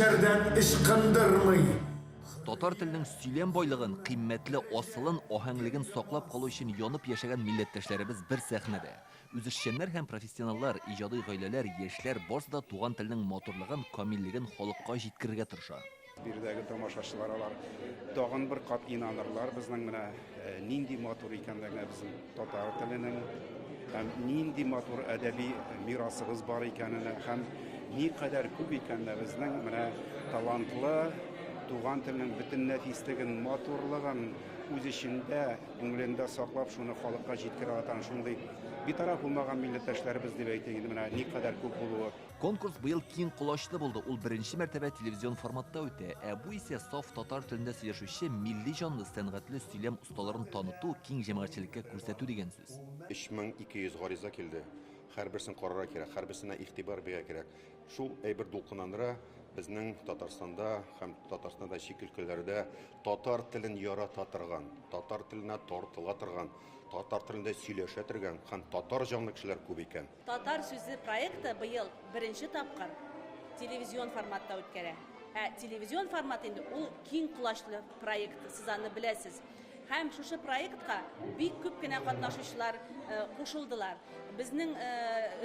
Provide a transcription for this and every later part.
Хәнҗәрдән ычкындырмый. Татар теленең сөйләм байлыгын, кыйммәтле асылын, аһәңлеген саклап калу өчен янып яшәгән милләттәшләребез бер сәхнәдә. Үзешчәннәр һәм профессионаллар, иҗади гаиләләр, яшьләр, барысы да туган телнең матурлыгын, камиллеген халыкка җиткерергә тырыша. Биредәге тамашачылар алар тагын бер кат инанырлар безнең менә нинди матур икәнлегенә безнең татар теленең һәм нинди матур әдәби мирасыбыз бар икәненә һәм никадәр күп икәненә безнең менә талантлы туган телнең бөтен нәфислеген, матурлыгын үз эчендә, күңелендә саклап, шуны халыкка җиткерә алган шундый битараф булмаган милләттәшләребез дип әйтик инде менә никадәр күп булуы. Конкурс быел киң колачлы булды, ул беренче мәртәбә телевизион форматта үтә. Ә бу исә саф татар телендә сөйләшүче милли җанлы, сәнгатьле сөйләм осталарын таныту, киң җәмәгатьчелеккә күрсәтү дигән сүз. 3200 гариза килде. Һәрберсен карарга кирәк, һәрберсенә игътибар бирергә кирәк. Шул әйбер дулкынландыра, безнең Татарстанда һәм Татарстанда чит өлкәләрдә татар телен ярата торган, татар теленә тартыла торган, татар телендә сөйләшә торган һәм татар җанлы кешеләр күп икән. Татар сүзе проекты быел беренче тапкыр телевизион форматта үткәрә. Ә телевизион формат инде ул киң колачлы проект, сез аны беләсез. Һәм шушы проектка бик күп кенә катнашучылар кушылдылар. Безнең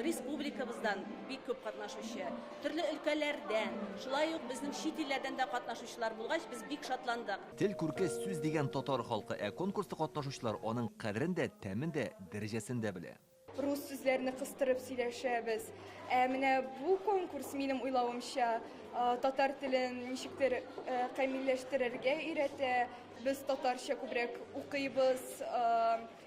республикабыздан бик күп катнашучы, төрле өлкәләрдән, шулай ук безнең чит илләрдән дә катнашучылар булгач, без бик шатландык. Тел күрке сүз дигән татар халкы, ә конкурста катнашучылар аның кадерен дә, тәмен дә, дәрәҗәсен дә белә. Рус сүзләрне кыстырып сөйләшәбез. Ә менә бу конкурс, минем уйлавымча, татар телен ничектер камилләштерергә өйрәтә. Без татарча күбрәк укыйбыз,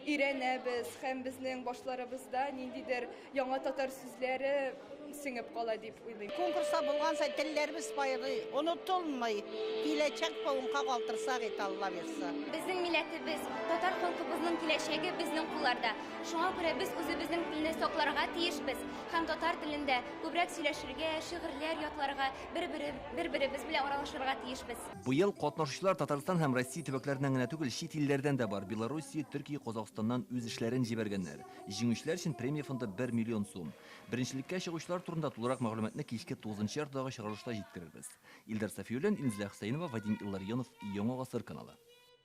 өйрәнәбез һәм безнең башларыбызда ниндидер яңа татар сүзләре сеңеп кала дип уйлыйм. Конкурста булган саен телләребез байый, онытылмый. Киләчәк буынга калтырсак ите, Алла бирса. Безнең милләтебез, татар халкыбызның киләчәге безнең кулларда. Шуңа күрә без үзебезнең телне сакларга тиешбез һәм татар телендә күбрәк сөйләшергә, шигырьләр ятларга, бер-беребез белән аралашырга тиешбез. Быел катнашучылар Татарстан һәм Россия төбәкләреннән генә түгел, чит илләрдән дә бар, Белоруссия, Төркия, Казахстаннан үз эшләрен җибәргәннәр. Җиңүчеләр өчен премия фонды бер миллион сум. Беренчелеккә чыгучылар турында тулырак мәгълүматны кичке тугызынчы яртыдагы чыгарылышта җиткерербез. Илдар Сафиуллин, Инзилә Хөсәенова, Вадим Илларионов, Яңа гасыр каналы.